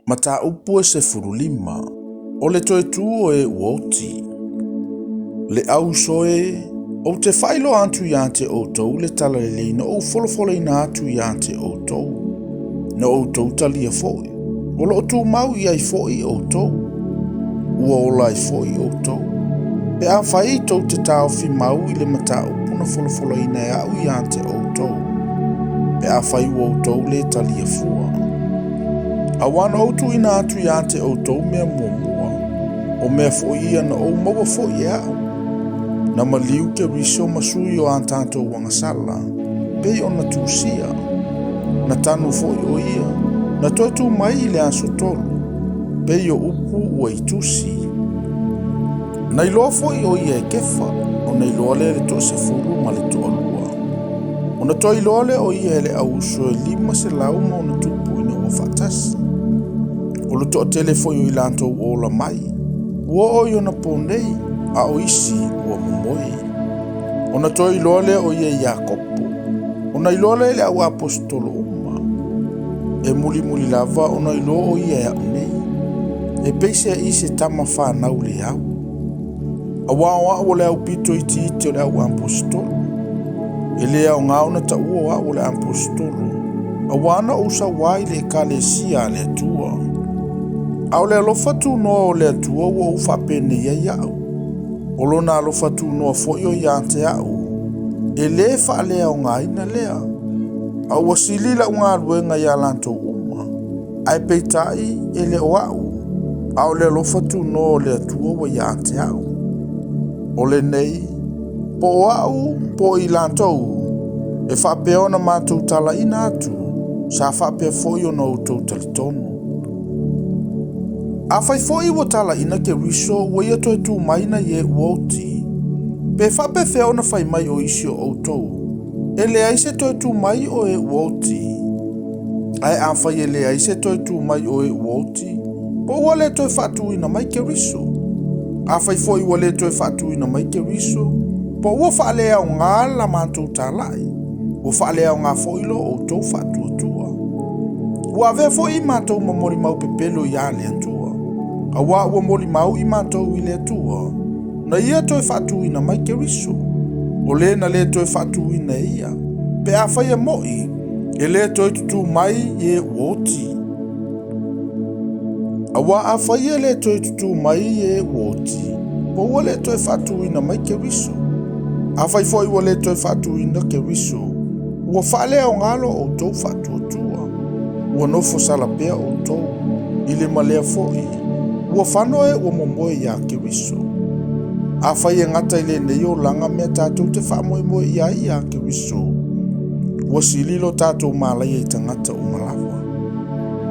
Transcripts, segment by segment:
Mataupu e 15, O le toe tu o e ua oti. Le au uso e, ou te faailoa atu ia te outou le talalelei na ou folafolaina atu ia te outou, na outou talia foi, o lo o tumau i ai foi outou, ua ola ai foi outou. Pe afai tou te taofi mau i le mataupu na folafolaina e au ia te outou, pe afai ua outou le talia fua. Aua na ou tuuina atu ia te outou mea muamua, o mea foi ia na ou maua foi e au. Na maliu Keriso ma sui o a tatou agasala, pei ona tusia. Na tanu foi o ia, na toe tu mai i le aso tolu, pei o upu ua i tusi. Na iloa foi o ia e Kefa, ona iloa lea e le toasefulu ma le toalua. Ona toe iloa lea o ia e le au uso e 500 ma ona tupu ina ua faatasi. O le toatele foi o i latou ua ola mai, ua oo i ona po nei, a o isi ua momoe. Ona toe iloa lea o ia i Iakopo, ona iloa lea i le au aposetolo uma. E mulimuli lava ona iloa o ia e au nei, e peiseai se tama fanau le au. Aua o au o le aupito itiiti o le au aposetolo. E le aoga ona taua o au o le aposetolo, aua na ou sauā i le Ekalesia a le Atua. A o le alofa tunoa o le Atua ua ou faapenei ai au. O lona alofa tunoa foi o ia te au, e le faaleaogaina lea. A ua sili lau galuega ia latou uma, ae peitai e le o au, a o le alofa tunoa o le Atua ua ia te au. O lenei, po o au po o i latou, e faapea ona matou talaina atu, sa faapea foi ona outou talitonu. Afai foi ua talaina Keriso ua ia toe tu mai nai e ua oti, pe faapefea ona fai mai o isi o outou, e leai se toe tu mai o e ua oti. Ae afai e leai se toe tu mai o e ua oti, po ua le toe faatuina mai Keriso. Afai foi ua le toe faatuina mai Keriso, po ua faaleaoga la matou talai, ua faaleaoga foi lo outou faatuatua. Ua avea foi i matou ma molimau pepelo ia le Atua, aua ua molimau i matou i le Atua, na ia toe faatuina mai Keriso, o le na le toe faatuina e ia, pe afai e mo'i, e le toe tutū mai i e ua oti. Aua afai e le toe tutū mai i e ua oti, po ua le toe faatuina mai Keriso. Afai foi ua le toe faatuina Keriso, ua faaleaoga lo outou faatuatua. Ua nofo sala pea outou, i le malea foi, ua fano e ua momoe ia Keriso. Afai e gata i lenei olaga mea tatou te faamoemoe i ai ia Keriso, ua sili lo tatou malaia i tagata uma lava.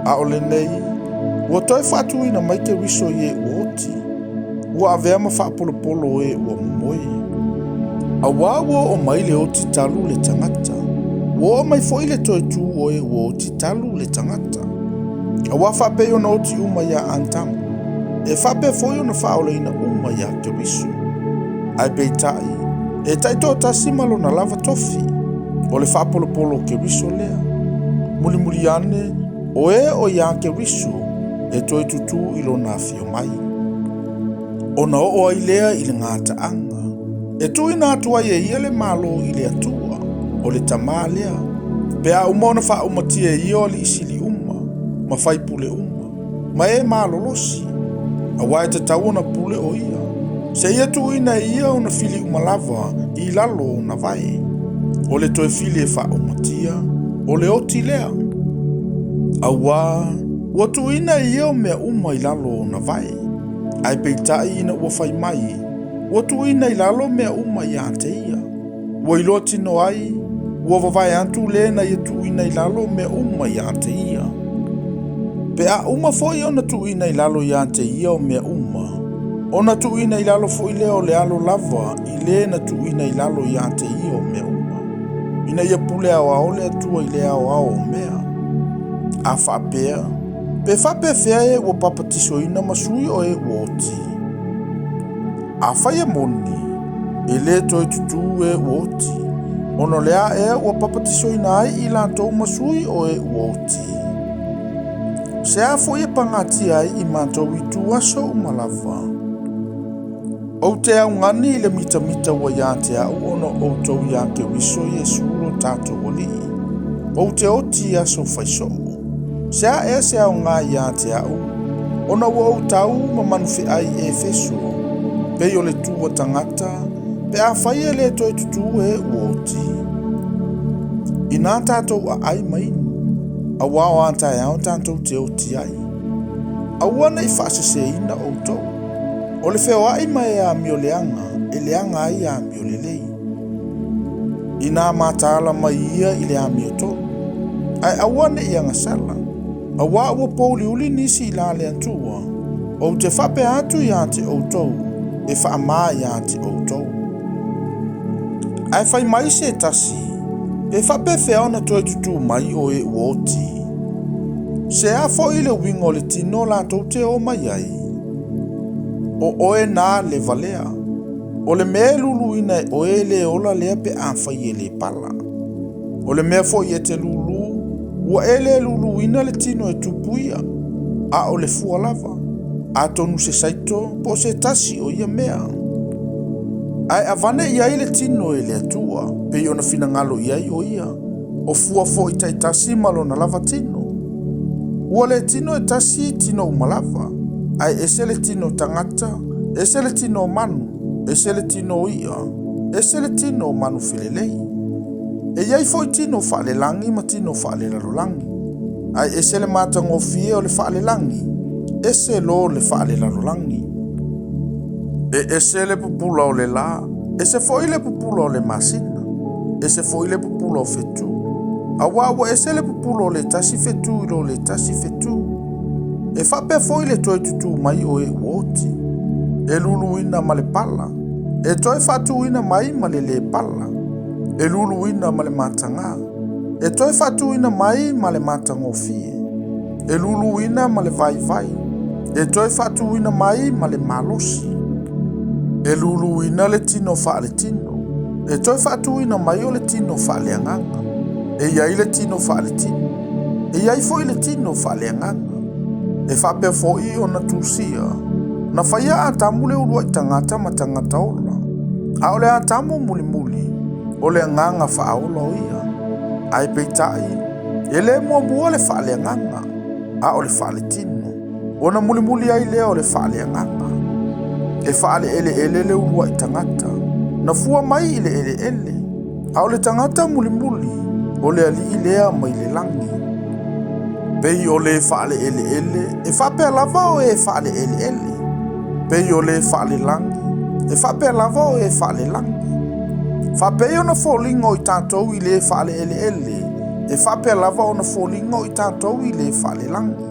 A o lenei, ua toe faatuina mai Keriso i e ua oti, ua avea ma faapolopolo e ua momoe. Aua ua oo mai le oti talu le tagata, ua oo mai foi le toe tu o e ua oti talu le tagata. Aua faapei ona oti uma ia Atamu, e faapea foi ona faaolaina uma ia Keriso. Ae peitai, e taitoatasi ma lona lava tofi, o le faapolopolo o Keriso lea. Mulimuli ane, o e o ia Keriso e toe tutū i lona afio mai. Ona oo ai lea i le gataaga, e tuuina atu ai e ia le Malo i le Atua, o le Tamā lea, pe a uma ona faaumatia e ia o alii sili uma, ma faipule uma, ma e malolosi, aua e tatau ona pule o ia, seia tuuina e ia ona fili uma lava i lalo o ona vae. O le toe fili e faaumatia, o le oti lea. Aua ua tuuina e ia o mea uma i lalo o ona vae, ae peitai ina ua fai mai, ua tuuina i lalo mea uma ia te ia. Ua iloa tino ai, ua vavae atu le na ia tuuina i lalo mea uma ia te ia. Pe a uma foi ona tuuina i lalo ia te ia o mea uma, ona tuuina i lalo foi lea o le Alo lava i le na tuuina i lalo ia te ia o mea uma, ina ia pule aoao le Atua i le aoao o mea. A faapea, pe faapefea e ua papatisoina ma sui o e ua oti? Afai e moni, e le toe tutū e ua oti, ona o le a ea ua papatisoina ai i latou ma sui o e ua oti. Se a foi e pagatia ai i matou ituaso uma lava. Ou te augani i le mitamita ua ia te au ona o outou iā Keriso Iesu lo tatou Alii. Ou te oti i aso faisoo. Se a ea se aoga ia te au, ona ua ou tau ma manufeai i Efeso, pei o le tu a tagata, pe afai e le toe tutū e ua oti. Inā tatou aai ma inu, auā o a taeao tatou te oti ai. Aua ne i faaseseina outou. O le feoai ma e amio leaga, e leaga ai amio lelei. Inā mataala mai ia i le amiotonu, ae aua ne i agasala, auā ua pouliuli nisi i la le Atua. Ou te faapea atu ia te outou, e faamā ia te outou. Ae fai mai se tasi, pe faapefea ona toe tutū mai o e ua oti? Se a foi le uiga o le tino latou te o mai ai? O oe na le valea. O le mea e luluina e oe e le ola lea pe afai e le pala. O le mea foi e te lulu, ua e le luluina le tino e tupu ia, a o le fua lava. Atonu se saito po o se tasi o ia mea. Ae avane i ai le tino e le Atua, pei ona finagalo i ai o ia, o fua foi taitasi ma lona lava tino. Ua le tino e tasi tino uma lava, ae ese le tino tagata, ese le tino o manu, ese le tino o i'a, ese le tino o manu felelei. E i ai foi tino faalelagi ma tino faalelalolagi, ae ese le matagofie o le faalelagi, ese lo le faalelalolagi. E ese le pupula o le lā, ese foi le pupula o le masina, ese foi le pupula o fetu. Auā ua ese le pupula o le tasi fetu i lo le tasi fetu. E faapea foi le toe tutū mai o e ua oti. E luluina ma le pala, e toe faatuina mai ma le lē pala. E luluina ma le matagā, e toe faatuina mai ma le matagofie. E luluina ma le vaivai, e toe faatuina mai ma le malosi. E luluina le tino faaletino, e toe faatuina mai o le tino faaleagaga. E i ai le tino faaletino, e i ai foi le tino faaleagaga. E faapea foi ona tusia, na faia Atamu le uluai tagata ma tagata ola, a o le Atamu mulimuli, o le agaga faaola o ia. Ae peitai, e le muamua le faaleagaga, a o le faaletino, ona mulimuli ai lea o le faaleagaga. E faale-eleele le uluai tagata, na fua mai i le eleele, a o le tagata mulimuli, o le Alii lea mai le lagi. Pei o le faale-eleele, e faapea lava o e faale-eleele. Pei o le faalelagi, e faapea lava o e faalelagi. Faapei ona foliga o i tatou i le faale-eleele, e faapea lava ona foliga o i tatou i le faalelagi.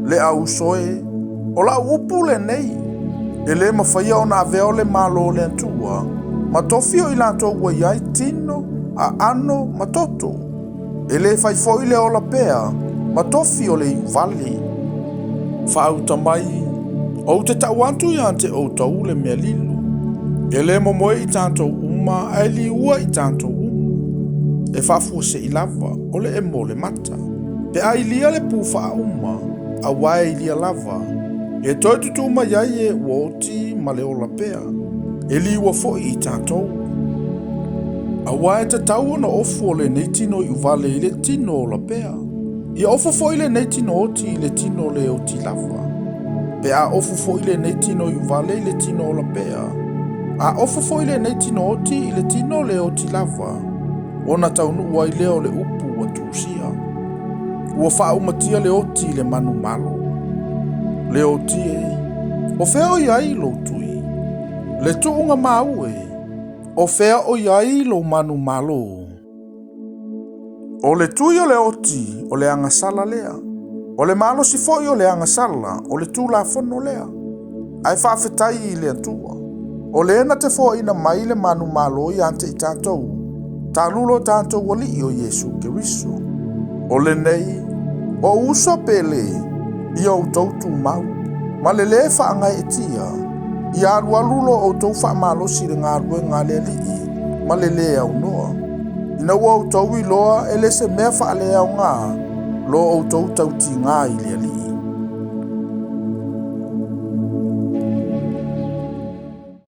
Le au uso e, o lau upu lenei, e le mafaia ona avea o le Malo o le Atua, ma tofi o i latou ua i ai tino, aano ma toto. E le fai foi le ola pea, ma tofi o le iuvale. Faauta mai, ou te tau atu ia te outou le mea lilo. E le momoe i tatou uma, ae liua i tatou uma. E faafuasei lava, o le emo o le mata. Pe a ilia le pu faauma, auā e ilia lava, e toe tutū mai ai e ua oti ma le ola pea, e liua foi i tatou. Auā e tatau ona ofu o lenei tino iuvale i le tino ola pea. Ia ofu foi lenei tino oti i le tino le oti lava. Pe a ofu foi lenei tino iuvale i le tino ola pea, a ofu foi lenei tino oti i le tino le oti lava, ona taunuu ai lea o le upu ua tusia. Ua faaumatia le oti i le manumalo. Le oti e, o fea o i ai lou tui? Le tuuga mau e, o fea o i ai lou manumalo? O le tui o le oti o le agasala lea. O le malosi foi o le agasala o le Tulafono lea. Ae faafetai i le Atua, o le na te foaina mai le manumalo ia te i tatou, talu lo tatou Alii o Iesu Keriso. O lenei, o uso pele, ia outou tumau, ma le lē faagaeetia, ia alualu lo outou faamalosi i le galuega a le Alii ma le lē aunoa. Ina ua outou iloa e le se mea faaleaoga, Lo outou tautiga i le Alii.